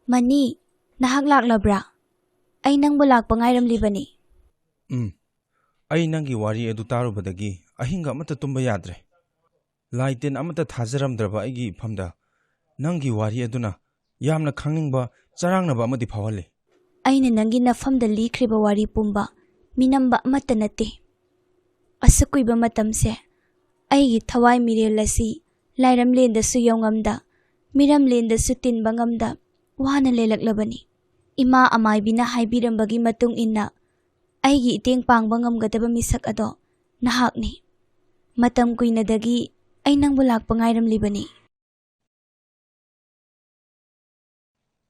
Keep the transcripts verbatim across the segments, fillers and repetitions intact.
"Money, ꯅꯍꯥꯛ ꯂꯥꯛꯂꯕ꯭ꯔꯥ? ꯑꯩ ꯅꯪꯕꯨ ꯂꯥꯛꯄ ꯉꯥꯏꯔꯝꯂꯤꯕꯅꯤ꯫" ꯎꯝ, ꯑꯩ ꯅꯪꯒꯤ ꯋꯥꯔꯤ ꯑꯗꯨ ꯇꯥꯔꯨꯕꯗꯒꯤ ꯑꯍꯤꯡꯒ ꯑꯃꯠꯇ ꯇꯨꯝꯕ ꯌꯥꯗ꯭ꯔꯦ꯫ ꯂꯥꯏ ꯇꯤꯟ ꯑꯃꯠꯇ ꯊꯥꯖꯔꯝꯗ꯭ꯔꯕ ꯑꯩꯒꯤ ꯏꯐꯝꯗ ꯅꯪꯒꯤ ꯋꯥꯔꯤ ꯑꯗꯨꯅ ꯌꯥꯝꯅ ꯈꯪꯅꯤꯡꯕ, ꯆꯔꯥꯡꯅꯕ ꯑꯃꯗꯤ ꯐꯥꯎꯍꯜꯂꯤ꯫ ꯑꯩꯅ ꯅꯪꯒꯤ ꯅꯐꯝꯗ ꯂꯤꯈ꯭ꯔꯤꯕ ꯋꯥꯔꯤ ꯄꯨꯝꯕ ꯃꯤꯅꯝꯕ ꯑꯃꯠꯇ ꯅꯠꯇꯦ꯫ ꯑꯁꯨꯛ ꯀꯨꯏꯕ ꯃꯇꯝꯁꯦ ꯑꯩꯒꯤ ꯊꯋꯥꯏ ꯃꯤꯔꯦꯜ ꯑꯁꯤ ꯂꯥꯏꯔꯝꯂꯦꯟꯗꯁꯨ ꯌꯧꯉꯝꯗ, ꯃꯤꯔꯝꯂꯦꯟꯗꯁꯨ ꯇꯤꯟꯕ ꯉꯝꯗ ꯋꯥꯅ ꯂꯦꯜꯂꯛꯂꯕꯅꯤ꯫ ꯏꯃꯥ ꯑꯃꯥꯏꯕꯤꯅ ꯍꯥꯏꯕꯤꯔꯝꯕꯒꯤ ꯃꯇꯨꯡ ꯏꯟꯅ ꯑꯩꯒꯤ ꯏꯇꯦꯡ ꯄꯥꯡꯕ ꯉꯝꯒꯗꯕ ꯃꯤꯁꯛ ꯑꯗꯣ ꯅꯍꯥꯛꯅꯤ꯫ ꯃꯇꯝ ꯀꯨꯏꯅꯗꯒꯤ ꯑꯩ ꯅꯪꯕꯨ ꯂꯥꯛꯄ ꯉꯥꯏꯔꯝꯂꯤꯕꯅꯤ꯫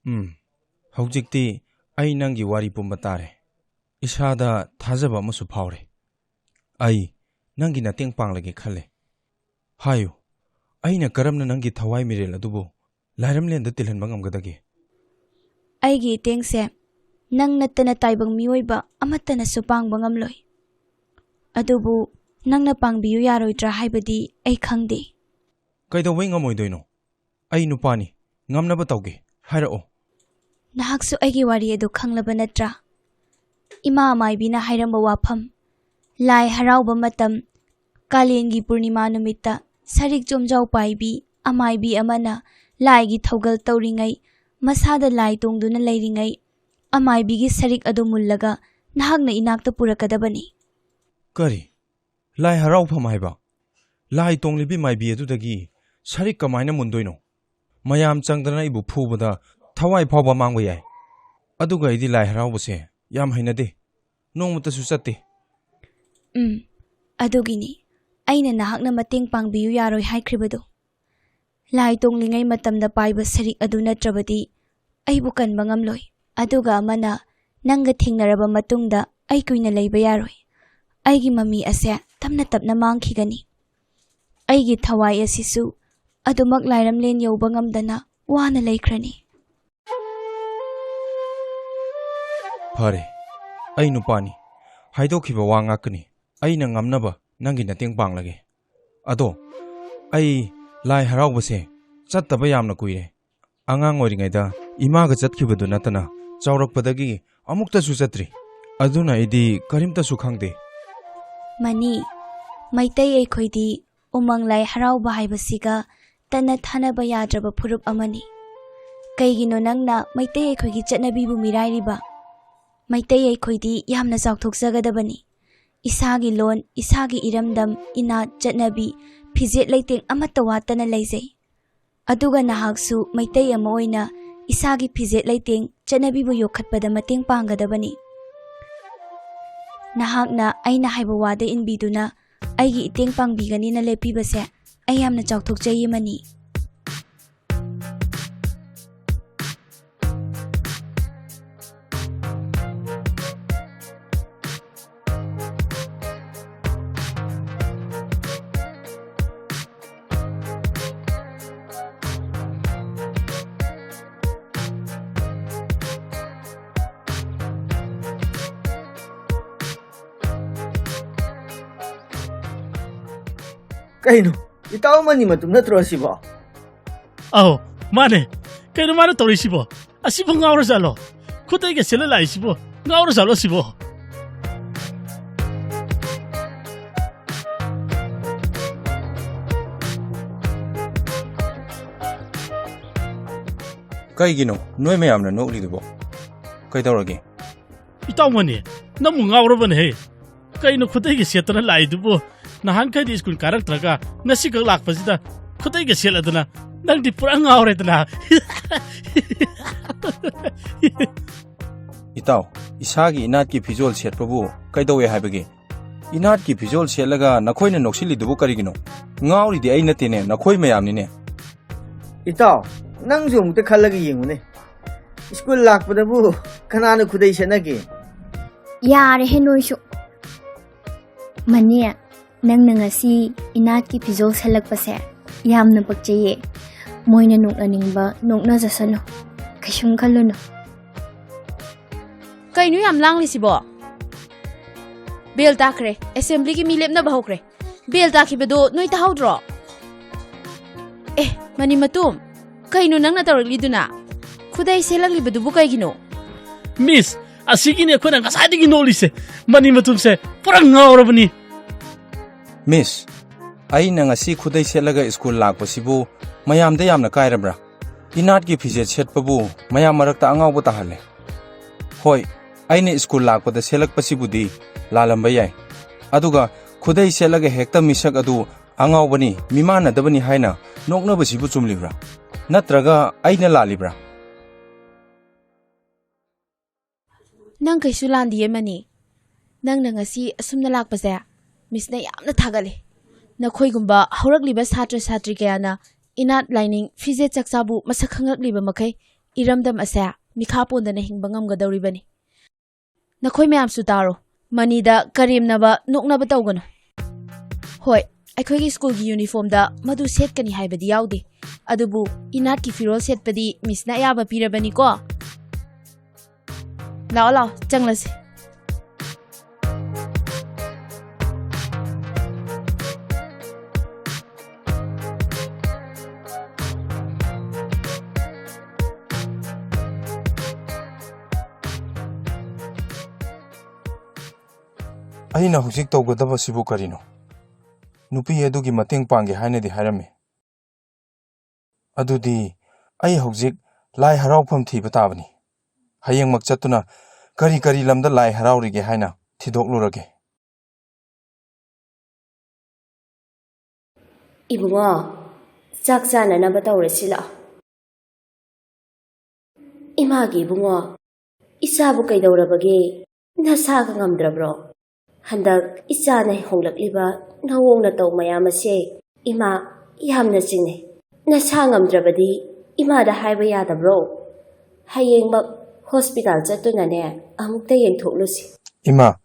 ꯎꯝ, ꯍꯧꯖꯤꯛꯇꯤ ꯑꯩ ꯅꯪꯒꯤ ꯋꯥꯔꯤ ꯄꯨꯝꯕ ꯇꯥꯔꯦ꯫ ꯏꯁꯥꯗ ꯊꯥꯖꯕ ꯑꯃꯁꯨ ꯐꯥꯎꯔꯦ꯫ ꯑꯩ ꯅꯪꯒꯤ ꯃꯇꯦꯡ ꯄꯥꯡꯂꯒꯦ ꯈꯜꯂꯦ꯫ ꯍꯥꯏꯌꯨ, ꯑꯩꯅ ꯀꯔꯝꯅ ꯅꯪꯒꯤ ꯊꯋꯥꯏ ꯃꯤꯔꯦꯜ ꯑꯗꯨꯕꯨ ꯂꯥꯏꯔꯝꯂꯦꯟꯗ ꯇꯤꯜꯍꯟꯕ ꯉꯝꯒꯗꯒꯦ? ꯑꯩꯒꯤ ꯏꯇꯦꯡꯁꯦ ꯅꯪ ꯅꯠꯇꯅ ꯇꯥꯏꯕꯪ ꯃꯤꯑꯣꯏꯕ ꯑꯃꯠꯇꯅꯁꯨ ꯄꯥꯡꯕ ꯉꯝꯂꯣꯏ꯫ ꯑꯗꯨꯕꯨ ꯅꯪꯅ ꯄꯥꯡꯕꯤꯌꯨ ꯌꯥꯔꯣꯏꯗ꯭ꯔꯥ ꯍꯥꯏꯕꯗꯤ ꯑꯩ ꯈꯪꯗꯦ꯫ ꯀꯩꯗꯧꯕꯩ ꯉꯝꯃꯣꯏꯗꯣꯏꯅꯣ? ꯑꯩ ꯅꯨꯄꯥꯅꯤ, ꯉꯝꯅꯕ ꯇꯧꯒꯦ, ꯍꯥꯏꯔꯛꯑꯣ꯫ ꯅꯍꯥꯛꯁꯨ ꯑꯩꯒꯤ ꯋꯥꯔꯤ ꯑꯗꯨ ꯈꯪꯂꯕ ꯅꯠꯇ꯭ꯔꯥ? ꯏꯃꯥ ꯑꯃꯥꯏꯕꯤꯅ ꯍꯥꯏꯔꯝꯕ ꯋꯥꯐꯝ, ꯂꯥꯏ ꯍꯔꯥꯎꯕ ꯃꯇꯝ, ꯀꯥꯂꯦꯟꯒꯤ ꯄꯨꯔꯅꯤꯃꯥ ꯅꯨꯃꯤꯠꯇ ꯁꯔꯤꯛ ꯆꯣꯝꯖꯥꯎ ꯄꯥꯏꯕꯤ ꯑꯃꯥꯏꯕꯤ ꯑꯃꯅ ꯂꯥꯏꯒꯤ ꯊꯧꯒꯜ ꯇꯧꯔꯤꯉꯩ, ꯃꯁꯥꯗ ꯂꯥꯏ ꯇꯣꯡꯗꯨꯅ ꯂꯩꯔꯤꯉꯩ, ꯑꯃꯥꯏꯕꯤꯒꯤ ꯁꯔꯤꯛ ꯑꯗꯨ ꯃꯨꯜꯂꯒ ꯅꯍꯥꯛꯅ ꯏꯅꯥꯛꯇ ꯄꯨꯔꯛꯀꯗꯕꯅꯤ꯫ ꯀꯔꯤ? ꯂꯥꯏ ꯍꯔꯥꯎꯐꯝ ꯍꯥꯏꯕ? ꯂꯥꯏ ꯇꯣꯡꯂꯤꯕꯤ ꯃꯥꯏꯕꯤ ꯑꯗꯨꯗꯒꯤ ꯁꯔꯤꯛ ꯀꯃꯥꯏꯅ ꯃꯨꯟꯗꯣꯏꯅꯣ? ꯃꯌꯥꯝ ꯆꯪꯗꯅ ꯑꯩꯕꯨ ꯐꯨꯕꯗ ꯊꯋꯥꯏ ꯐꯥꯎꯕ ꯃꯥꯡꯕ ꯌꯥꯏ꯫ ꯑꯗꯨꯒ ꯑꯩꯗꯤ ꯂꯥꯏ ꯍꯔꯥꯎꯕꯁꯦ ꯌꯥꯝ ꯍꯩꯅꯗꯦ꯫ ꯅꯣꯡꯃꯇꯁꯨ ꯆꯠꯇꯦ꯫ ꯎꯝ, ꯑꯗꯨꯒꯤꯅꯤ ꯑꯩꯅ ꯅꯍꯥꯛꯅ ꯃꯇꯦꯡ ꯄꯥꯡꯕꯤꯌꯨ ꯌꯥꯔꯣꯏ ꯍꯥꯏꯈ꯭ꯔꯤꯕꯗꯨ꯫ ꯂꯥꯏ ꯇꯣꯡꯂꯤꯉꯩ ꯃꯇꯝꯗ ꯄꯥꯏꯕ ꯁꯔꯤꯛ ꯑꯗꯨ ꯅꯠꯇ꯭ꯔꯕꯗꯤ ꯑꯩꯕꯨ ꯀꯟꯕ ꯉꯝꯂꯣꯏ꯫ ꯑꯗꯨꯒ ꯑꯃꯅ, ꯅꯪꯒ ꯊꯦꯡꯅꯔꯕ ꯃꯇꯨꯡꯗ ꯑꯩ ꯀꯨꯏꯅ ꯂꯩꯕ ꯌꯥꯔꯣꯏ꯫ ꯑꯩꯒꯤ ꯃꯃꯤ ꯑꯁꯦ ꯇꯞꯅ ꯇꯞꯅ ꯃꯥꯡꯈꯤꯒꯅꯤ꯫ ꯑꯩꯒꯤ ꯊꯋꯥꯏ ꯑꯁꯤꯁꯨ ꯑꯗꯨꯃꯛ ꯂꯥꯏꯔꯝꯂꯦꯟ ꯌꯧꯕ ꯉꯝꯗꯅ ꯋꯥꯅ ꯂꯩꯈ꯭ꯔꯅꯤ꯫ ꯐꯔꯦ, ꯑꯩ ꯅꯨꯄꯥꯅꯤ, ꯍꯥꯏꯗꯣꯛꯈꯤꯕ ꯋꯥ ꯉꯥꯛꯀꯅꯤ꯫ ꯑꯩꯅ ꯉꯝꯅꯕ ꯅꯪꯒꯤ ꯃꯇꯦꯡ ꯄꯥꯡꯂꯒꯦ꯫ ꯑꯗꯣ ꯑꯩ ꯂꯥꯏ ꯍꯔꯥꯎꯕꯁꯦ ꯆꯠꯇꯕ ꯌꯥꯝꯅ ꯀꯨꯏꯔꯦ꯫ ꯑꯉꯥꯡ ꯑꯣꯏꯔꯤꯉꯩꯗ ꯏꯃꯥꯒ ꯆꯠꯈꯤꯕꯗꯨ ꯅꯠꯇꯅ ꯆꯥꯎꯔꯛꯄꯗꯒꯤ ꯑꯃꯨꯛꯇꯁꯨ ꯆꯠꯇ꯭ꯔꯤ꯫ ꯑꯗꯨꯅ ꯑꯩꯗꯤ ꯀꯔꯤꯝꯇꯁꯨ ꯈꯪꯗꯦ꯫ ꯃꯅꯤ, ꯃꯩꯇꯩ ꯑꯩꯈꯣꯏꯗꯤ ꯎꯃꯪ ꯂꯥꯏ ꯍꯔꯥꯎꯕ ꯍꯥꯏꯕꯁꯤꯒ ꯇꯠꯅ ꯊꯥꯅꯕ ꯌꯥꯗ꯭ꯔꯕ ꯐꯨꯔꯨꯞ ꯑꯃꯅꯤ꯫ ꯀꯩꯒꯤꯅꯣ ꯅꯪꯅ ꯃꯩꯇꯩ ꯑꯩꯈꯣꯏꯒꯤ ꯆꯠꯅꯕꯤꯕꯨ ꯃꯤꯔꯥꯏꯔꯤꯕ? ꯃꯩꯇꯩ ꯑꯩꯈꯣꯏꯗꯤ ꯌꯥꯝꯅ ꯆꯥꯎꯊꯣꯛꯆꯒꯗꯕꯅꯤ꯫ ꯏꯁꯥꯒꯤ ꯂꯣꯟ, ꯏꯁꯥꯒꯤ ꯏꯔꯝꯗꯝ, ꯏꯅꯥꯠ, ꯆꯠꯅꯕꯤ, ꯐꯤꯖꯦꯠ ꯂꯩꯇꯦꯡ ꯑꯃꯠꯇ ꯋꯥꯠꯇꯅ ꯂꯩꯖꯩ꯫ ꯑꯗꯨꯒ ꯅꯍꯥꯛꯁꯨ ꯃꯩꯇꯩ ꯑꯃ ꯑꯣꯏꯅ ꯏꯁꯥꯒꯤ ꯐꯤꯖꯦꯠ ꯂꯩꯇꯦꯡ, ꯆꯠꯅꯕꯤꯕꯨ ꯌꯣꯛꯈꯠꯄꯗ ꯃꯇꯦꯡ ꯄꯥꯡꯒꯗꯕꯅꯤ꯫ ꯅꯍꯥꯛꯅ ꯑꯩꯅ ꯍꯥꯏꯕ ꯋꯥꯗ ꯏꯟꯕꯤꯗꯨꯅ ꯑꯩꯒꯤ ꯏꯇꯦꯡ ꯄꯥꯡꯕꯤꯒꯅꯤꯅ ꯂꯦꯞꯄꯤꯕꯁꯦ ꯑꯩ ꯌꯥꯝꯅ ꯆꯥꯎꯊꯣꯛꯆꯩ, ꯃꯅꯤ꯫ ꯀꯩꯅꯣ, ꯏꯇꯥꯎ ꯃꯅꯤ ꯃꯇꯨꯝ ꯅꯠꯇ꯭ꯔꯣ ꯑꯁꯤꯕꯣ? ꯑꯧ, ꯃꯥꯅꯦ꯫ ꯀꯩꯅꯣ ꯃꯥꯅ ꯇꯧꯔꯤꯁꯤꯕꯣ? ꯑꯁꯤꯕꯨ ꯉꯥꯎꯔꯖꯥꯠꯂꯣ? ꯈꯨꯗꯩꯒ ꯁꯦꯠꯂ ꯂꯥꯛꯏꯁꯤꯕꯨ ꯉꯥꯎꯔꯖꯥꯠꯂꯣ ꯑꯁꯤꯕꯣ? ꯀꯩꯒꯤꯅꯣ ꯅꯣꯏ ꯃꯌꯥꯝꯅ ꯅꯣꯛꯂꯤꯗꯨꯕꯣ? ꯀꯩꯗꯧꯔꯒꯦ? ꯏꯇꯥꯎ ꯃꯅꯤ, ꯅꯪꯕꯨ ꯉꯥꯎꯔꯕꯅꯦꯍꯦ꯫ ꯀꯩꯅꯣ ꯈꯨꯗꯩꯒ ꯁꯦꯠꯇꯅ ꯂꯥꯛꯏꯗꯨꯕꯨ? ꯅꯍꯥꯟꯈꯩꯗꯤ ꯁ꯭ꯀꯨꯜ ꯀꯥꯔꯛꯇ꯭ꯔꯒ ꯉꯁꯤꯈꯛ ꯂꯥꯛꯄꯁꯤꯗ ꯈꯨꯗꯩꯒ ꯁꯦꯠꯂꯗꯅ ꯅꯪꯗꯤ ꯄꯨꯔꯥ ꯉꯥꯎꯔꯦꯗꯅ꯫ ꯏꯇꯥꯎ, ꯏꯁꯥꯒꯤ ꯏꯅꯥꯠꯀꯤ ꯐꯤꯖꯣꯜ ꯁꯦꯠꯄꯕꯨ ꯀꯩꯗꯧꯋꯦ ꯍꯥꯏꯕꯒꯦ? ꯏꯅꯥꯠꯀꯤ ꯐꯤꯖꯣꯜ ꯁꯦꯠꯂꯒ ꯅꯈꯣꯏꯅ ꯅꯣꯛꯁꯤꯜꯂꯤꯗꯨꯕꯨ ꯀꯔꯤꯒꯤꯅꯣ? ꯉꯥꯎꯔꯤꯗꯤ ꯑꯩ ꯅꯠꯇꯦꯅꯦ, ꯅꯈꯣꯏ ꯃꯌꯥꯝꯅꯤꯅꯦ꯫ ꯏꯇꯥꯎ, ꯅꯪꯁꯨ ꯑꯃꯨꯛꯇ ꯈꯜꯂꯒ ꯌꯦꯡꯉꯨꯅꯦ꯫ ꯁ꯭ꯀꯨꯜ ꯂꯥꯛꯄꯗꯕꯨ ꯀꯅꯥꯅ ꯈꯨꯗꯩ ꯁꯦꯠꯅꯒꯦ? ꯌꯥꯔꯦꯍꯦ ꯅꯣꯏꯁꯨ꯫ ꯃꯅꯤ, ꯅꯪꯅ ꯉꯁꯤ ꯏꯅꯥꯠꯀꯤ ꯐꯤꯖꯣꯜ ꯁꯦꯠꯂꯛꯄꯁꯦ ꯌꯥꯝꯅ ꯄꯛꯆꯩꯌꯦ꯫ ꯃꯣꯏꯅ ꯅꯣꯛꯅꯅꯤꯡꯕ ꯅꯣꯛꯅꯖꯁꯅꯨ, ꯀꯩꯁꯨꯝ ꯈꯜꯂꯨꯅꯨ꯫ ꯀꯩꯅꯣ ꯌꯥꯝ ꯂꯥꯡꯂꯤꯁꯤꯕꯣ? ꯕꯦꯜ ꯇꯥꯈ꯭ꯔꯦ, ꯑꯦꯁꯦꯝꯕ꯭ꯂꯤꯒꯤ ꯃꯤ ꯂꯦꯞꯅꯕ ꯍꯧꯈ꯭ꯔꯦ꯫ ꯕꯦꯜ ꯇꯥꯈꯤꯕꯗꯣ ꯅꯣꯏ ꯇꯥꯍꯧꯗ꯭ꯔꯣ? ꯑꯦ, ꯃꯅꯤ ꯃꯇꯨꯝ, ꯀꯩꯅꯣ ꯅꯪꯅ ꯇꯧꯔꯛꯂꯤꯗꯨꯅ? ꯈꯨꯗꯩ ꯁꯦꯠꯂꯛꯂꯤꯕꯗꯨꯕꯨ ꯀꯩꯒꯤꯅꯣ? ꯃꯤꯁ, ꯑꯁꯤꯒꯤꯅꯦ ꯑꯩꯈꯣꯏꯅ ꯉꯁꯥꯏꯗꯒꯤ ꯅꯣꯛꯂꯤꯁꯦ꯫ ꯃꯅꯤ ꯃꯇꯨꯝꯁꯦ ꯄꯨꯔꯥ ꯉꯥꯎꯔꯕꯅꯤ꯫ ꯃꯤꯁ, ꯑꯩꯅ ꯉꯁꯤ ꯈꯨꯗꯩ ꯁꯦꯠꯂꯒ ꯁ꯭ꯀꯨꯜ ꯂꯥꯛꯄꯁꯤꯕꯨ ꯃꯌꯥꯝꯗ ꯌꯥꯝꯅ ꯀꯥꯏꯔꯕ꯭ꯔꯥ? ꯏꯅꯥꯠꯀꯤ ꯐꯤꯖꯦꯠ ꯁꯦꯠꯄꯕꯨ ꯃꯌꯥꯝ ꯃꯔꯛꯇ ꯑꯉꯥꯎꯕ ꯇꯥꯍꯜꯂꯦ꯫ ꯍꯣꯏ, ꯑꯩꯅ ꯁ꯭ꯀꯨꯜ ꯂꯥꯛꯄꯗ ꯁꯦꯠꯂꯛꯄꯁꯤꯕꯨꯗꯤ ꯂꯥꯜꯂꯝꯕ ꯌꯥꯏ꯫ ꯑꯗꯨꯒ ꯈꯨꯗꯩ ꯁꯦꯠꯂꯒ ꯍꯦꯛꯇ ꯃꯤꯁꯛ ꯑꯗꯨ ꯑꯉꯥꯎꯕꯅꯤ, ꯃꯤꯃꯥꯟꯅꯗꯕꯅꯤ ꯍꯥꯏꯅ ꯅꯣꯛꯅꯕꯁꯤꯕꯨ ꯆꯨꯝꯂꯤꯕ꯭ꯔꯥ? ꯅꯠꯇ꯭ꯔꯒ ꯑꯩꯅ ꯂꯥꯜꯂꯤꯕ꯭ꯔꯥ? ꯅꯪ ꯀꯩꯁꯨ ꯂꯥꯟꯗꯤꯌꯦ ꯃꯅꯤ꯫ ꯅꯪꯅ ꯉꯁꯤ ꯑꯁꯨꯝꯅ ꯂꯥꯛꯄꯁꯦ ꯃꯤꯁꯅ ꯌꯥꯝꯅ ꯊꯥꯒꯠꯂꯦ꯫ ꯅꯈꯣꯏꯒꯨꯝꯕ ꯍꯧꯔꯛꯂꯤꯕ ꯁꯥꯇ꯭ꯔ ꯁꯥꯇ꯭ꯔꯤ ꯀꯌꯥꯅ ꯏꯅꯥꯠ ꯂꯥꯏꯅꯤꯡ, ꯐꯤꯖꯦꯠ ꯆꯥꯛꯆꯥꯕꯨ ꯃꯁꯛ ꯈꯪꯂꯛꯂꯤꯕ ꯃꯈꯩ ꯏꯔꯝꯗꯝ ꯑꯁꯦ ꯃꯤꯈꯥ ꯄꯣꯟꯗꯅ ꯍꯤꯡꯕ ꯉꯝꯒꯗꯧꯔꯤꯕꯅꯤ꯫ ꯅꯈꯣꯏ ꯃꯌꯥꯝꯁꯨ ꯇꯥꯔꯣ, ꯃꯅꯤꯗ ꯀꯔꯦꯝꯅꯕ, ꯅꯣꯛꯅꯕ ꯇꯧꯒꯅꯨ꯫ ꯍꯣꯏ, ꯑꯩꯈꯣꯏꯒꯤ ꯁ꯭ꯀꯨꯜꯒꯤ ꯌꯨꯅꯤꯐꯣꯔꯝꯗ ꯃꯗꯨ ꯁꯦꯠꯀꯅꯤ ꯍꯥꯏꯕꯗꯤ ꯌꯥꯎꯗꯦ, ꯑꯗꯨꯕꯨ ꯏꯅꯥꯠꯀꯤ ꯐꯤꯔꯣꯜ ꯁꯦꯠꯄꯗꯤ ꯃꯤꯁꯅ ꯑꯌꯥꯕ ꯄꯤꯔꯕꯅꯤꯀꯣ꯫ ꯂꯥꯛꯑꯣ, ꯂꯥꯛꯑꯣ, ꯆꯪꯂꯁꯤ꯫ ꯑꯩꯅ ꯍꯧꯖꯤꯛ ꯇꯧꯒꯗꯕꯁꯤꯕꯨ ꯀꯔꯤꯅꯣ? ꯅꯨꯄꯤ ꯑꯗꯨꯒꯤ ꯃꯇꯦꯡ ꯄꯥꯡꯒꯦ ꯍꯥꯏꯅꯗꯤ ꯍꯥꯏꯔꯝꯃꯤ꯫ ꯑꯗꯨꯗꯤ ꯑꯩ ꯍꯧꯖꯤꯛ ꯂꯥꯏ ꯍꯔꯥꯎꯐꯝ ꯊꯤꯕ ꯇꯥꯕꯅꯤ꯫ ꯍꯌꯦꯡꯃꯛ ꯆꯠꯇꯨꯅ ꯀꯔꯤ ꯀꯔꯤ ꯂꯝꯗ ꯂꯥꯏ ꯍꯔꯥꯎꯔꯤꯒꯦ ꯍꯥꯏꯅ ꯊꯤꯗꯣꯛꯂꯨꯔꯒꯦ꯫ ꯏꯕꯨꯡꯉꯣ, ꯆꯥꯛ ꯆꯥꯅꯅꯕ ꯇꯧꯔꯁꯤ ꯂꯥꯛꯑꯣ꯫ ꯏꯃꯥꯒꯤ ꯏꯕꯨꯡꯉꯣ, ꯏꯆꯥꯕꯨ ꯀꯩꯗꯧꯔꯕꯒꯦ? ꯅꯁꯥꯒ ꯉꯝꯗ꯭ꯔꯕ꯭ꯔꯣ? ꯍꯟꯗꯛ ꯏꯆꯥꯅ ꯍꯣꯡꯂꯛꯂꯤꯕ ꯅꯑꯣꯡ ꯅꯇꯧ ꯃꯌꯥꯝ ꯑꯁꯦ ꯏꯃꯥ ꯌꯥꯝꯅ ꯆꯤꯡꯅꯩ꯫ ꯅꯁꯥ ꯉꯝꯗ꯭ꯔꯕꯗꯤ ꯏꯃꯥꯗ ꯍꯥꯏꯕ ꯌꯥꯗꯕ꯭ꯔꯣ? ꯍꯌꯦꯡꯃꯛ ꯍꯣꯁꯄꯤꯇꯥꯜ ꯆꯠꯇꯨꯅꯅꯦ ꯑꯃꯨꯛꯇ ꯌꯦꯡꯊꯣꯛꯂꯨꯁꯤ꯫ ꯏꯃꯥ,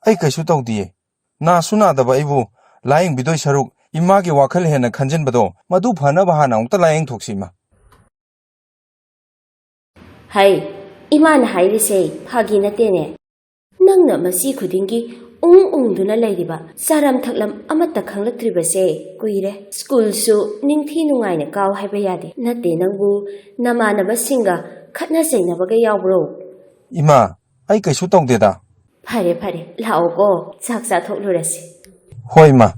ꯑꯩ ꯀꯩꯁꯨ ꯇꯧꯗꯤꯌꯦ꯫ ꯅꯥꯁꯨ ꯅꯥꯗꯕ ꯑꯩꯕꯨ ꯂꯥꯌꯦꯡꯕꯤꯗꯣꯏ ꯁꯔꯨꯛ ꯏꯃꯥꯒꯤ ꯋꯥꯈꯜ ꯍꯦꯟꯅ ꯈꯟꯖꯤꯟꯕꯗꯣ ꯃꯗꯨ ꯐꯅꯕ ꯍꯥꯟꯅ ꯑꯃꯨꯛꯇ ꯂꯥꯌꯦꯡꯊꯣꯛꯁꯤ ꯏꯃꯥ꯫ ꯍꯩ, ꯏꯃꯥꯅ ꯍꯥꯏꯔꯤꯁꯦ ꯐꯥꯒꯤ ꯅꯠꯇꯦꯅꯦ꯫ ꯅꯪꯅ ꯃꯁꯤ ꯈꯨꯗꯤꯡꯒꯤ ꯎꯪ ꯎꯪꯗꯨꯅ ꯂꯩꯔꯤꯕ, ꯆꯥꯔꯝ ꯊꯛꯂꯝ ꯑꯃꯠꯇ ꯈꯪꯂꯛꯇ꯭ꯔꯤꯕꯁꯦ ꯀꯨꯏꯔꯦ꯫ ꯁ꯭ꯀꯨꯜꯁꯨ ꯅꯤꯡꯊꯤ ꯅꯨꯡꯉꯥꯏꯅ ꯀꯥꯎ ꯍꯥꯏꯕ ꯌꯥꯗꯦ꯫ ꯅꯠꯇꯦ, ꯅꯪꯕꯨ ꯅꯃꯥꯟꯅꯕꯁꯤꯡꯒ ꯈꯠꯅ ꯆꯩꯅꯕꯒ ꯌꯥꯎꯕ꯭ꯔꯣ? ꯏꯃꯥ, ꯑꯩ ꯀꯩꯁꯨ ꯇꯧꯗꯦꯗ꯫ ꯐꯔꯦ, ꯐꯔꯦ, ꯂꯥꯛꯑꯣꯀꯣ, ꯆꯥꯛ ꯆꯥꯊꯣꯛꯂꯨꯔꯁꯤ꯫ ꯍꯣꯏ, ꯏꯃꯥ꯫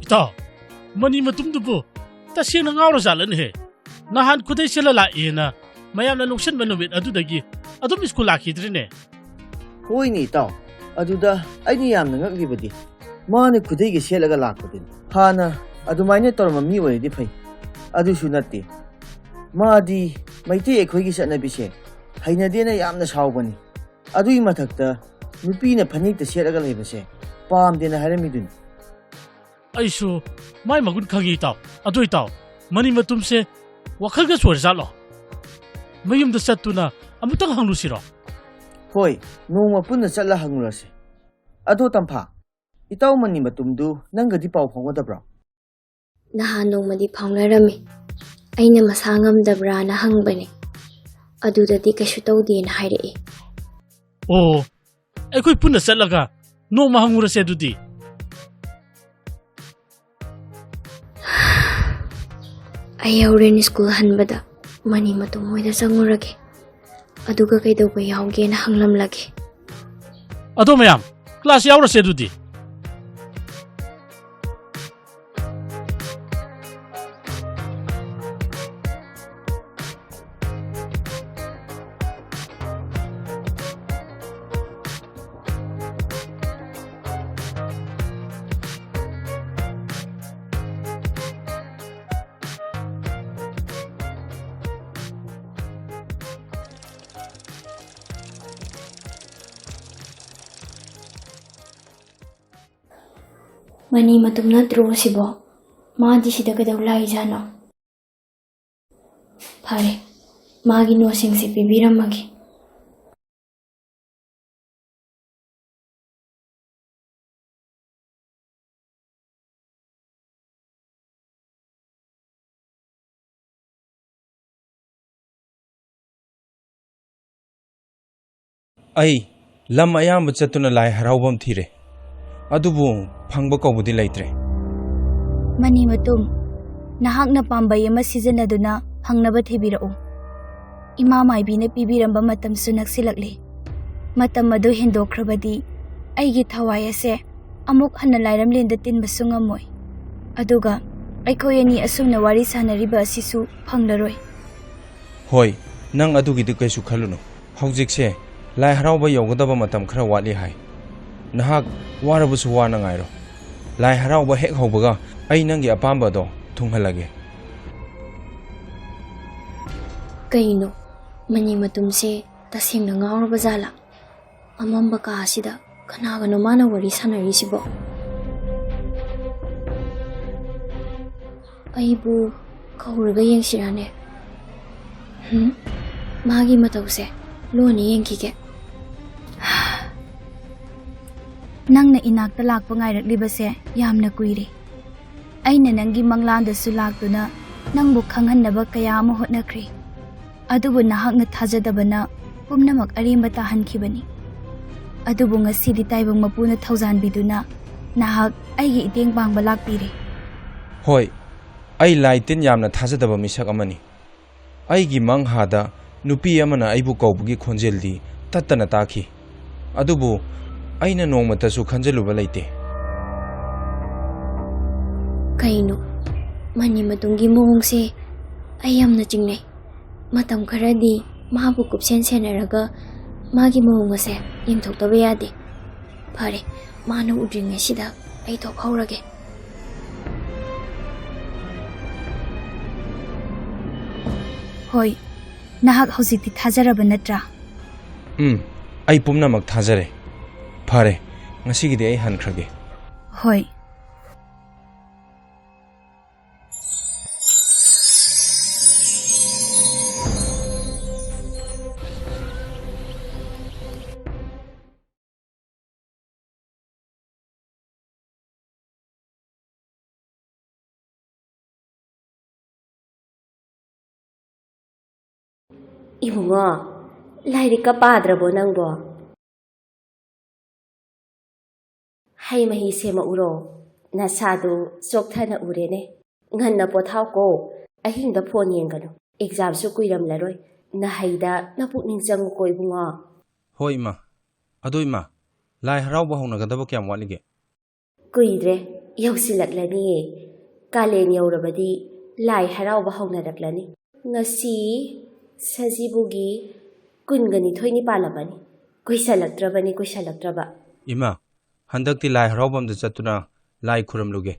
ꯏꯇꯥꯎ, ꯃꯅꯤ ꯃꯇꯨꯝꯗꯨꯕꯨ ꯇꯁꯦꯡꯅ ꯉꯥꯎꯔꯖꯥꯠꯂꯅꯦꯍꯦ? ꯅꯍꯥꯟ ꯈꯨꯗꯩ ꯁꯦꯠꯂ ꯂꯥꯛꯑꯦꯅ ꯃꯌꯥꯝꯅ ꯅꯣꯛꯁꯟꯕ ꯅꯨꯃꯤꯠ ꯑꯗꯨꯗꯒꯤ ꯑꯗꯨꯝ ꯁ꯭ꯀꯨꯜ ꯂꯥꯛꯈꯤꯗ꯭ꯔꯦꯅꯦ꯫ ꯍꯣꯏꯅꯦ ꯏꯇꯥꯎ, ꯑꯗꯨꯗ ꯑꯩꯅ ꯌꯥꯝꯅ ꯉꯛꯂꯤꯕꯗꯤ ꯃꯥꯅ ꯈꯨꯗꯩꯒ ꯁꯦꯠꯂꯒ ꯂꯥꯛꯄꯗꯨꯅꯤ꯫ ꯍꯥꯟꯅ ꯑꯗꯨꯃꯥꯏꯅ ꯇꯧꯔꯝꯕ ꯃꯤ ꯑꯣꯏꯔꯗꯤ ꯐꯩ, ꯑꯗꯨꯁꯨ ꯅꯠꯇꯦ꯫ ꯃꯥꯗꯤ ꯃꯩꯇꯩ ꯑꯩꯈꯣꯏꯒꯤ ꯆꯠꯅꯕꯤꯁꯦ ꯍꯩꯅꯗꯦꯅ ꯌꯥꯝꯅ ꯁꯥꯎꯕꯅꯤ꯫ ꯑꯗꯨꯒꯤ ꯃꯊꯛꯇ ꯅꯨꯄꯤꯅ ꯐꯅꯦꯛꯇ ꯁꯦꯠꯂꯒ ꯂꯩꯕꯁꯦ ꯄꯥꯝꯗꯦꯅ ꯍꯥꯏꯔꯝꯃꯤꯗꯨꯅꯤ꯫ ꯑꯩꯁꯨ ꯃꯥꯏ ꯃꯒꯨꯟ ꯈꯪꯉꯤ ꯏꯇꯥꯎ꯫ ꯑꯗꯨ ꯏꯇꯥꯎ, ꯃꯅꯤ ꯃꯇꯨꯝꯁꯦ ꯋꯥꯈꯜꯒ ꯆꯣꯏꯔꯖꯥꯠꯂꯣ? ꯃꯌꯨꯝꯗ ꯆꯠꯇꯨꯅ ꯑꯃꯨꯛꯇꯪ ꯍꯪꯂꯨꯁꯤꯔꯣ? ꯍꯣꯏ, ꯅꯣꯡꯃ ꯄꯨꯟꯅ ꯆꯠꯂ ꯍꯪꯂꯨꯔꯁꯤ꯫ ꯑꯗꯣ ꯇꯝꯐꯥ, ꯏꯇꯥꯎ ꯃꯅꯤ ꯃꯇꯨꯝꯗꯨ ꯅꯪꯒꯗꯤ ꯄꯥꯎ ꯐꯥꯎꯅꯗꯕ꯭ꯔꯣ? ꯅꯍꯥꯟ ꯅꯣꯡꯃꯗꯤ ꯐꯥꯎꯅꯔꯝꯃꯤ꯫ ꯑꯩꯅ ꯃꯁꯥ ꯉꯝꯗꯕ꯭ꯔꯥꯅ ꯍꯪꯕꯅꯦ꯫ ꯑꯗꯨꯗꯗꯤ ꯀꯩꯁꯨ ꯇꯧꯗꯦꯅ ꯍꯥꯏꯔꯛꯏ꯫ ꯑꯣ, ꯑꯩꯈꯣꯏ ꯄꯨꯟꯅ ꯆꯠꯂꯒ ꯅꯣꯡꯃ ꯍꯪꯉꯨꯔꯁꯦ ꯑꯗꯨꯗꯤ꯫ ꯑꯩ ꯍꯣꯔꯦꯟ ꯁ꯭ꯀꯨꯜ ꯍꯟꯕꯗ ꯃꯅꯤ ꯃꯇꯨꯝ ꯍꯣꯏꯗ ꯆꯪꯉꯨꯔꯒꯦ꯫ ꯑꯗꯨꯒ ꯀꯩꯗꯧꯕ ꯌꯥꯎꯒꯦꯅ ꯍꯪꯂꯝꯂꯒꯦ꯫ ꯑꯗꯣ ꯃꯌꯥꯝ, ꯀ꯭ꯂꯥꯁ ꯌꯥꯎꯔꯁꯦ ꯑꯗꯨꯗꯤ꯫ ꯃꯅꯤ ꯃꯇꯨꯝ ꯅꯠꯇ꯭ꯔꯣ ꯁꯤꯕꯣ? ꯃꯥꯗꯤ ꯁꯤꯗ ꯀꯩꯗꯧ ꯂꯥꯛꯏꯖꯥꯠꯅꯣ? ꯐꯔꯦ, ꯃꯥꯒꯤ ꯅꯣꯠꯁꯤꯡꯁꯦ ꯄꯤꯕꯤꯔꯝꯃꯒꯦ꯫ ꯑꯩ ꯂꯝ ꯑꯌꯥꯝꯕ ꯆꯠꯇꯨꯅ ꯂꯥꯏ ꯍꯔꯥꯎꯐꯝ ꯊꯤꯔꯦ, ꯑꯗꯨꯕꯨ ꯐꯪꯕ ꯀꯧꯕꯗꯤ ꯂꯩꯇ꯭ꯔꯦ꯫ ꯃꯅꯤ ꯃꯇꯨꯝ, ꯅꯍꯥꯛꯅ ꯄꯥꯝꯕꯩ ꯑꯃ ꯁꯤꯖꯤꯟꯅꯗꯨꯅ ꯐꯪꯅꯕ ꯊꯤꯕꯤꯔꯛꯎ꯫ ꯏꯃꯥ ꯃꯥꯏꯕꯤꯅ ꯄꯤꯕꯤꯔꯝꯕ ꯃꯇꯝꯁꯨ ꯅꯛꯁꯤꯜꯂꯛꯂꯦ꯫ ꯃꯇꯝ ꯑꯗꯨ ꯍꯦꯟꯗꯣꯛꯈ꯭ꯔꯕꯗꯤ ꯑꯩꯒꯤ ꯊꯋꯥꯏ ꯑꯁꯦ ꯑꯃꯨꯛ ꯍꯟꯅ ꯂꯥꯏꯔꯝꯂꯦꯟꯗ ꯇꯤꯟꯕꯁꯨ ꯉꯝꯃꯣꯏ꯫ ꯑꯗꯨꯒ ꯑꯩꯈꯣꯏ ꯑꯅꯤ ꯑꯁꯨꯝꯅ ꯋꯥꯔꯤ ꯁꯥꯟꯅꯔꯤꯕ ꯑꯁꯤꯁꯨ ꯐꯪꯂꯔꯣꯏ꯫ ꯍꯣꯏ, ꯅꯪ ꯑꯗꯨꯒꯤꯗꯤ ꯀꯩꯁꯨ ꯈꯜꯂꯨꯅꯨ꯫ ꯍꯧꯖꯤꯛꯁꯦ ꯂꯥꯏ ꯍꯔꯥꯎꯕ ꯌꯧꯒꯗꯕ ꯃꯇꯝ ꯈꯔ ꯋꯥꯠꯂꯤ ꯍꯥꯏ꯫ ꯅꯍꯥꯛ ꯋꯥꯔꯕꯁꯨ ꯋꯥꯅ ꯉꯥꯏꯔꯣ꯫ ꯂꯥꯏ ꯍꯔꯥꯎꯕ ꯍꯦꯛ ꯍꯧꯕꯒ ꯑꯩ ꯅꯪꯒꯤ ꯑꯄꯥꯝꯕꯗꯣ ꯊꯨꯡꯍꯜꯂꯒꯦ꯫ ꯀꯩꯅꯣ, ꯃꯅꯤ ꯃꯇꯨꯝꯁꯦ ꯇꯁꯦꯡꯅ ꯉꯥꯎꯔꯕ ꯖꯥꯠꯂꯥ? ꯑꯃꯝꯕ ꯀꯥ ꯑꯁꯤꯗ ꯀꯅꯥꯒꯅꯣ ꯃꯥꯅ ꯋꯥꯔꯤ ꯁꯥꯟꯅꯔꯤꯁꯤꯕꯣ? ꯑꯩꯕꯨ ꯀꯧꯔꯒ ꯌꯦꯡꯁꯤꯔꯥꯅꯦ? ꯍꯨꯝ? ꯃꯥꯒꯤ ꯃꯇꯧꯁꯦ ꯂꯣꯟꯅ ꯌꯦꯡꯈꯤꯒꯦ꯫ ꯅꯪꯅ ꯏꯅꯥꯛꯇ ꯂꯥꯛꯄ ꯉꯥꯏꯔꯛꯂꯤꯕꯁꯦ ꯌꯥꯝꯅ ꯀꯨꯏꯔꯦ꯫ ꯑꯩꯅ ꯅꯪꯒꯤ ꯃꯪꯂꯥꯟꯗꯁꯨ ꯂꯥꯛꯇꯨꯅ ꯅꯪꯕꯨ ꯈꯪꯍꯟꯅꯕ ꯀꯌꯥ ꯑꯃ ꯍꯣꯠꯅꯈ꯭ꯔꯦ꯫ ꯑꯗꯨꯕꯨ ꯅꯍꯥꯛꯅ ꯊꯥꯖꯗꯕꯅ ꯄꯨꯝꯅꯃꯛ ꯑꯔꯦꯝꯕ ꯇꯥꯍꯟꯈꯤꯕꯅꯤ꯫ ꯑꯗꯨꯕꯨ ꯉꯁꯤꯗꯤ ꯇꯥꯏꯕꯪ ꯃꯄꯨꯅ ꯊꯧꯖꯥꯟꯕꯤꯗꯨꯅ ꯅꯍꯥꯛ ꯑꯩꯒꯤ ꯏꯇꯦꯡ ꯄꯥꯡꯕ ꯂꯥꯛꯄꯤꯔꯦ꯫ ꯍꯣꯏ, ꯑꯩ ꯂꯥꯏ ꯇꯤꯟ ꯌꯥꯝꯅ ꯊꯥꯖꯗꯕ ꯃꯤꯁꯛ ꯑꯃꯅꯤ꯫ ꯑꯩꯒꯤ ꯃꯪꯍꯥꯗ ꯅꯨꯄꯤ ꯑꯃꯅ ꯑꯩꯕꯨ ꯀꯧꯕꯒꯤ ꯈꯣꯟꯖꯦꯜꯗꯤ ꯇꯠꯇꯅ ꯇꯥꯈꯤ꯫ ꯑꯗꯨꯕꯨ ꯑꯩꯅ ꯅꯣꯡꯃꯇꯁꯨ ꯈꯟꯖꯤꯜꯂꯨꯕ ꯂꯩꯇꯦ꯫ ꯀꯩꯅꯣ, ꯃꯅꯤ ꯃꯇꯨꯝꯒꯤ ꯃꯑꯣꯡꯁꯦ ꯑꯩ ꯌꯥꯝꯅ ꯆꯤꯡꯅꯩ꯫ ꯃꯇꯝ ꯈꯔꯗꯤ ꯃꯥꯕꯨ ꯀꯨꯞꯁꯦꯟ ꯁꯦꯟꯅꯔꯒ ꯃꯥꯒꯤ ꯃꯑꯣꯡ ꯑꯁꯦ ꯌꯦꯡꯊꯣꯛꯇꯕ ꯌꯥꯗꯦ꯫ ꯐꯔꯦ, ꯃꯥꯅ ꯎꯗ꯭ꯔꯤꯉꯩꯁꯤꯗ ꯑꯩ ꯊꯣꯛꯍꯧꯔꯒꯦ꯫ ꯍꯣꯏ, ꯅꯍꯥꯛ ꯍꯧꯖꯤꯛꯇꯤ ꯊꯥꯖꯔꯕ ꯅꯠꯇ꯭ꯔꯥ? ꯎꯝ, ꯑꯩ ꯄꯨꯝꯅꯃꯛ ꯊꯥꯖꯔꯦ꯫ ꯐꯔꯦ, ꯉꯁꯤꯒꯤꯗꯤ ꯑꯩ ꯍꯟꯈ꯭ꯔꯒꯦ꯫ ꯍꯣꯏ, ꯏꯕꯨꯡꯉꯣ, ꯂꯥꯏꯔꯤꯛꯀ ꯄꯥꯗ꯭ꯔꯕꯣ ꯅꯪꯕꯣ? ꯍꯩ ꯃꯍꯤ ꯁꯦꯝꯃꯛꯎꯔꯣ? ꯅꯁꯥꯗꯨ ꯆꯣꯛꯊꯅ ꯎꯔꯦꯅꯦ꯫ ꯉꯟꯅ ꯄꯣꯊꯥꯎꯀꯣ꯫ ꯑꯍꯤꯡꯗ ꯐꯣꯟ ꯌꯦꯡꯒꯅꯨ꯫ ꯑꯦꯛꯖꯥꯝꯁꯨ ꯀꯨꯏꯔꯝꯂꯔꯣꯏ꯫ ꯅꯍꯩꯗ ꯅꯄꯨꯛꯅꯤꯡ ꯆꯪꯉꯨꯀꯣ ꯏꯕꯨꯡꯉꯣ꯫ ꯍꯣꯏ ꯏꯃꯥ꯫ ꯑꯗꯣ ꯏꯃꯥ, ꯂꯥꯏ ꯍꯔꯥꯎꯕ ꯍꯧꯅꯒꯗꯕ ꯀꯌꯥꯝ ꯋꯥꯠꯂꯤꯒꯦ? ꯀꯨꯏꯗ꯭ꯔꯦ, ꯌꯧꯁꯤꯜꯂꯛꯂꯅꯤꯌꯦ꯫ ꯀꯥꯂꯦꯟ ꯌꯧꯔꯕꯗꯤ ꯂꯥꯏ ꯍꯔꯥꯎꯕ ꯍꯧꯅꯔꯛꯂꯅꯤ꯫ ꯉꯁꯤ ꯁꯖꯤꯕꯨꯒꯤ ꯀꯨꯟꯒ ꯅꯤꯊꯣꯏꯅꯤ ꯄꯥꯜꯂꯕꯅꯤ꯫ ꯀꯨꯏꯁꯜꯂꯛꯇ꯭ꯔꯕꯅꯤ, ꯀꯨꯏꯁꯜꯂꯛꯇ꯭ꯔꯕ꯫ ꯏꯃꯥ, ꯍꯟꯗꯛꯇꯤ ꯂꯥꯏ ꯍꯔꯥꯎꯕꯝꯗ ꯆꯠꯇꯨꯅ ꯂꯥꯏ ꯈꯨꯔꯝꯂꯨꯒꯦ꯫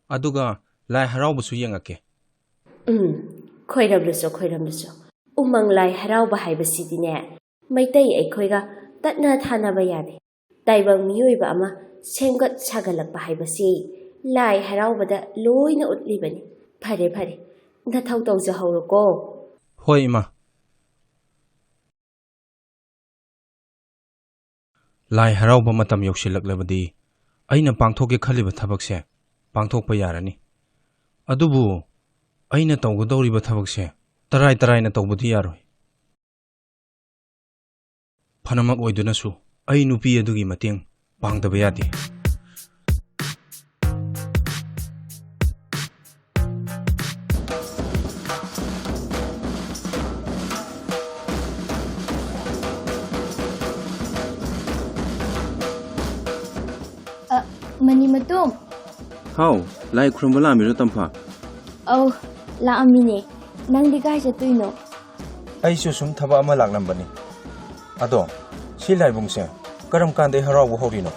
ꯑꯗꯨꯒ ꯂꯥꯏ ꯍꯔꯥꯎꯕꯁꯨ ꯌꯦꯡꯉꯛꯀꯦ꯫ ꯎꯝ, ꯈꯣꯏꯔꯝꯂꯨꯆꯣ, ꯈꯣꯏꯔꯝꯂꯨꯆꯣ꯫ ꯎꯃꯪ ꯂꯥꯏ ꯍꯔꯥꯎꯕ ꯍꯥꯏꯕꯁꯤꯗꯤꯅꯦ, ꯃꯩꯇꯩ ꯑꯩꯈꯣꯏꯒ ꯇꯠꯅ ꯊꯥꯅꯕ ꯌꯥꯗꯦ꯫ ꯇꯥꯏꯕꯪ ꯃꯤꯑꯣꯏꯕ ꯑꯃ ꯁꯦꯝꯒꯠ ꯁꯥꯒꯠꯂꯛꯄ ꯍꯥꯏꯕꯁꯤ ꯂꯥꯏ ꯍꯔꯥꯎꯕꯗ ꯂꯣꯏꯅ ꯎꯠꯂꯤꯕꯅꯤ꯫ ꯐꯔꯦ, ꯐꯔꯦ, ꯅꯊꯧ ꯇꯧꯖꯍꯧꯔꯣꯀꯣ꯫ ꯍꯣꯏ, ꯏꯃꯥ꯫ ꯂꯥꯏ ꯍꯔꯥꯎꯕ ꯃꯇꯝ ꯌꯧꯁꯤꯜꯂꯛꯂꯕꯗꯤ ꯑꯩꯅ ꯄꯥꯡꯊꯣꯛꯀꯦ ꯈꯜꯂꯤꯕ ꯊꯕꯛꯁꯦ ꯄꯥꯡꯊꯣꯛꯄ ꯌꯥꯔꯅꯤ꯫ ꯑꯗꯨꯕꯨ ꯑꯩꯅ ꯇꯧꯒꯗꯧꯔꯤꯕ ꯊꯕꯛꯁꯦ ꯇꯔꯥꯏ ꯇꯔꯥꯏꯅ ꯇꯧꯕꯗꯤ ꯌꯥꯔꯣꯏ꯫ ꯐꯅꯃꯛ ꯑꯣꯏꯗꯨꯅꯁꯨ ꯑꯩ ꯅꯨꯄꯤ ꯑꯗꯨꯒꯤ ꯃꯇꯦꯡ ꯄꯥꯡꯗꯕ ꯌꯥꯗꯦ꯫ ꯑ, ꯃꯅꯤ ꯃꯇꯨꯝ꯫ ꯍꯥꯎ, ꯂꯥꯏ ꯈꯨꯔꯨꯝꯕ ꯂꯥꯛꯑꯝꯃꯤꯔꯣ, ꯇꯝꯐꯥ? ꯑꯧ, ꯂꯥꯛꯑꯝꯃꯤꯅꯦ꯫ ꯅꯪꯗꯤ ꯀꯥꯏ ꯆꯠꯇꯣꯏꯅꯣ? ꯑꯩꯁꯨ ꯁꯨꯝ ꯊꯕꯛ ꯑꯃ ꯂꯥꯛꯂꯝꯕꯅꯤ꯫ ꯑꯗꯣ, ꯁꯤ ꯂꯥꯏꯕꯨꯡꯁꯦ ꯀꯔꯝ ꯀꯥꯟꯗꯩ ꯍꯔꯥꯎꯕ ꯍꯧꯔꯤꯅꯣ?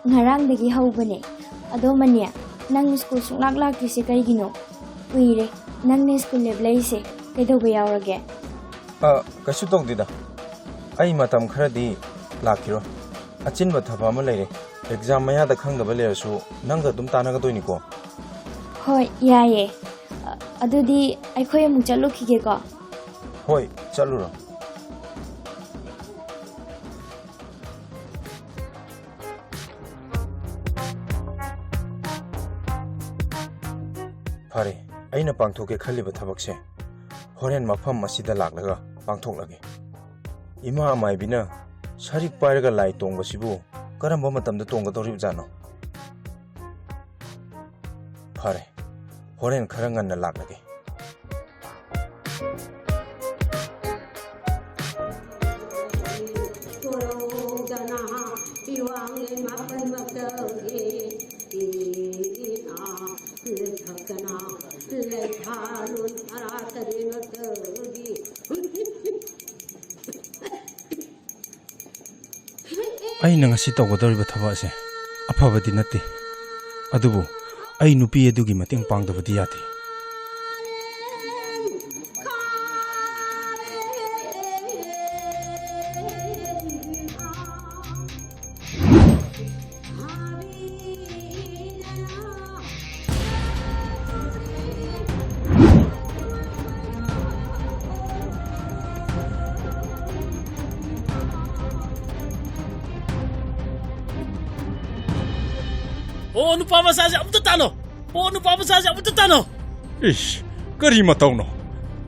ꯉꯔꯥꯡꯗꯒꯤ ꯍꯧꯕꯅꯦ꯫ ꯑꯗꯣ ꯃꯅꯤ, ꯅꯪ ꯁ꯭ꯀꯨꯜ ꯁꯨꯡꯂꯥꯛ ꯂꯥꯛꯇ꯭ꯔꯤꯁꯦ ꯀꯩꯒꯤꯅꯣ? ꯀꯨꯏꯔꯦ ꯅꯪꯅ ꯁ꯭ꯀꯨꯜ ꯂꯦꯞꯂꯛꯏꯁꯦ꯫ ꯀꯩꯗꯧꯕ ꯌꯥꯎꯔꯒꯦ? ꯑ, ꯀꯩꯁꯨ ꯇꯧꯗꯦꯗ꯫ ꯑꯩ ꯃꯇꯝ ꯈꯔꯗꯤ ꯂꯥꯛꯈꯤꯔꯣꯏ꯫ ꯑꯆꯤꯟꯕ ꯊꯕꯛ ꯑꯃ ꯂꯩꯔꯦ꯫ ꯑꯦꯛꯖꯥꯝ ꯃꯌꯥꯗ ꯈꯪꯗꯕ ꯂꯩꯔꯁꯨ ꯅꯪꯒ ꯑꯗꯨꯝ ꯇꯥꯟꯅꯒꯗꯣꯏꯅꯤꯀꯣ꯫ ꯍꯣꯏ, ꯌꯥꯏꯌꯦ꯫ ꯑ, ꯑꯗꯨꯗꯤ ꯑꯩꯈꯣꯏ ꯑꯃꯨꯛ ꯆꯠꯂꯨꯈꯤꯒꯦꯀꯣ꯫ ꯍꯣꯏ, ꯆꯠꯂꯨꯔꯣ꯫ ꯐꯔꯦ, ꯑꯩꯅ ꯄꯥꯡꯊꯣꯛꯀꯦ ꯈꯜꯂꯤꯕ ꯊꯕꯛꯁꯦ ꯍꯣꯔꯦꯟ ꯃꯐꯝ ꯑꯁꯤꯗ ꯂꯥꯛꯂꯒ ꯄꯥꯡꯊꯣꯛꯂꯒꯦ꯫ ꯏꯃꯥ ꯑꯃꯥꯏꯕꯤꯅ ꯁꯔꯤꯛ ꯄꯥꯏꯔꯒ ꯂꯥꯏ ꯇꯣꯡꯕꯁꯤꯕꯨ ꯀꯔꯝꯕ ꯃꯇꯝꯗ ꯇꯣꯡꯒꯗꯧꯔꯤꯕꯖꯥꯠꯅꯣ? ꯐꯔꯦ, ꯍꯣꯔꯦꯟ ꯈꯔ ꯉꯟꯅ ꯂꯥꯛꯂꯒꯦ꯫ ꯑꯩꯅ ꯉꯁꯤ ꯇꯧꯒꯗꯧꯔꯤꯕ ꯊꯕꯛ ꯑꯁꯦ ꯑꯐꯕꯗꯤ ꯅꯠꯇꯦ, ꯑꯗꯨꯕꯨ ꯑꯩ ꯅꯨꯄꯤ ꯑꯗꯨꯒꯤ ꯃꯇꯦꯡ ꯄꯥꯡꯗꯕꯗꯤ ꯌꯥꯗꯦ꯫ ꯑꯣ, ꯅꯨꯄꯥ ꯃꯆꯥꯁꯦ ꯑꯃꯨꯛꯇ ꯇꯥꯟꯅꯧ꯫ ꯑꯣ, ꯅꯨꯄꯥ ꯃꯆꯥꯁꯦ ꯑꯃꯨꯛꯇ ꯇꯥꯟꯅꯧ꯫ ꯏꯁ, ꯀꯔꯤ ꯃꯇꯧꯅꯣ?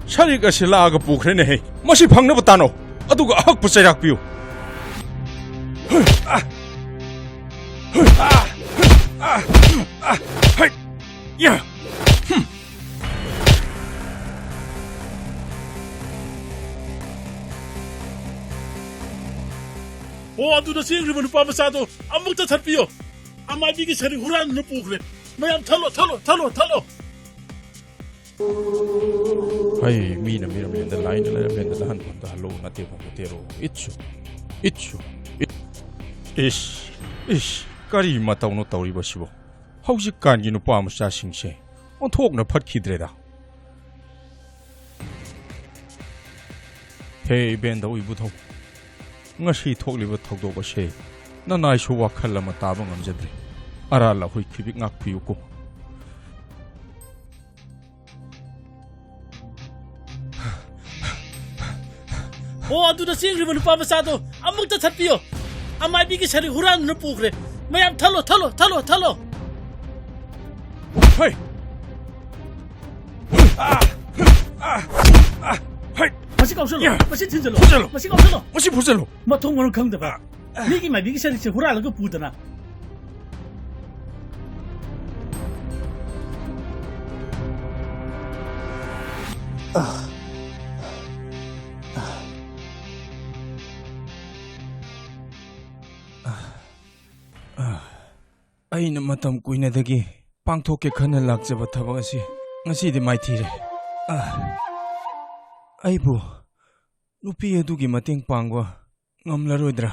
ꯁꯔꯤꯛ ꯑꯁꯤ ꯂꯥꯛꯑꯒ ꯄꯨꯈ꯭ꯔꯦꯅꯦꯍꯦ꯫ ꯃꯁꯤ ꯐꯪꯅꯕ ꯇꯥꯟꯅꯧ, ꯑꯗꯨꯒ ꯑꯍꯛꯄ ꯆꯩꯔꯥꯛ ꯄꯤꯌꯨ꯫ ꯍꯩ! ꯌꯥ! ꯍꯨꯝ! ꯑꯣ, ꯑꯗꯨꯗ ꯆꯦꯟꯈ꯭ꯔꯤꯕ ꯅꯨꯄꯥ ꯃꯆꯥꯗꯣ ꯑꯃꯨꯛꯇ ꯊꯠꯄꯤꯌꯣ꯫ ꯑꯃꯥꯏꯕꯤꯒꯤ ꯁꯔꯤꯛ ꯍꯨꯔꯥꯟꯗꯨꯅ ꯄꯨꯈ꯭ꯔꯦ꯫ ꯃꯌꯥꯝ ꯊꯠꯂꯣ, ꯊꯠꯂꯣ, ꯊꯠꯂꯣ, ꯊꯠꯂꯣ꯫ ꯍꯩ, ꯃꯤꯅ ꯃꯤꯔꯝ ꯍꯦꯟꯗ ꯂꯥꯏꯅ ꯂꯩꯔꯝ ꯍꯦꯟꯗ ꯂꯍꯟ ꯐꯝꯗ ꯍꯜꯂꯣ ꯅꯠꯇꯦ ꯐꯝꯗ ꯇꯦꯔꯣ꯫ ꯏꯠꯁꯨ, ꯏꯠꯁꯨ, ꯏꯠ-, ꯏꯁ, ꯏꯁ, ꯀꯔꯤ ꯃꯇꯧꯅꯣ ꯇꯧꯔꯤꯕꯁꯤꯕꯣ? ꯍꯧꯖꯤꯛꯀꯥꯟꯒꯤ ꯅꯨꯄꯥ ꯃꯆꯥꯁꯤꯡꯁꯦ ꯑꯣꯟꯊꯣꯛꯅ ꯐꯠꯈꯤꯗ꯭ꯔꯦꯗ꯫ ꯍꯦ ꯏꯕꯦꯟꯗꯧ ꯏꯕꯨꯙꯧ, ꯉꯁꯤ ꯊꯣꯛꯂꯤꯕ ꯊꯧꯗꯣꯛ ꯑꯁꯦ ꯅꯅꯥꯏꯁꯨ ꯋꯥꯈꯜ ꯑꯃ ꯇꯥꯕ ꯉꯝꯖꯗ꯭ꯔꯦ꯫ ꯑꯔꯥ ꯂꯥꯍꯣꯏ ꯈꯤꯕꯤꯛ ꯉꯥꯛꯄꯤꯌꯨꯀꯣ꯫ ꯑꯣ, ꯑꯗꯨꯗ ꯆꯦꯟꯈ꯭ꯔꯤꯕ ꯅꯨꯄꯥ ꯃꯆꯥꯗꯣ ꯑꯃꯨꯛꯇ ꯊꯠꯄꯤꯌꯣ꯫ ꯑꯃꯥꯏꯕꯤꯒꯤ ꯁꯔꯤꯛ ꯍꯨꯔꯥꯟꯗꯨꯅ ꯄꯨꯈ꯭ꯔꯦ꯫ ꯃꯌꯥꯝ ꯊꯠꯂꯣ, ꯊꯠꯂꯣ, ꯊꯠꯂꯣ, ꯊꯠꯂꯣ꯫ ꯍꯩ! ꯑꯥ! ꯑꯥ! ꯑꯥ! ꯍꯩ! ꯃꯁꯤ ꯀꯥꯎꯁꯜꯂꯣ꯫ ꯌꯥ꯫ ꯃꯁꯤ ꯊꯤꯟꯖꯜꯂꯣ꯫ ꯐꯨꯖꯜꯂꯣ꯫ ꯃꯁꯤ ꯀꯥꯎꯁꯜꯂꯣ꯫ ꯃꯁꯤ ꯐꯨꯖꯜꯂꯣ꯫ ꯃꯊꯣꯡ ꯃꯔꯝ ꯈꯪꯗꯕ꯫ ꯃꯤꯒꯤ ꯃꯥꯏꯕꯤꯒꯤ ꯁꯔꯤꯛꯁꯦ ꯍꯨꯔꯥꯜꯂꯒ ꯄꯨꯗꯅ꯫ ꯑꯩꯅ ꯃꯇꯝ ꯀꯨꯏꯅꯗꯒꯤ ꯄꯥꯡꯊꯣꯛꯀꯦ ꯈꯟꯅ ꯂꯥꯛꯆꯕ ꯊꯕꯛ ꯑꯁꯤ ꯉꯁꯤꯗꯤ ꯃꯥꯏꯊꯤꯔꯦ꯫ ꯑ, ꯑꯩꯕꯨ ꯅꯨꯄꯤ ꯑꯗꯨꯒꯤ ꯃꯇꯦꯡ ꯄꯥꯡꯕ ꯉꯝꯂꯔꯣꯏꯗ꯭ꯔꯥ?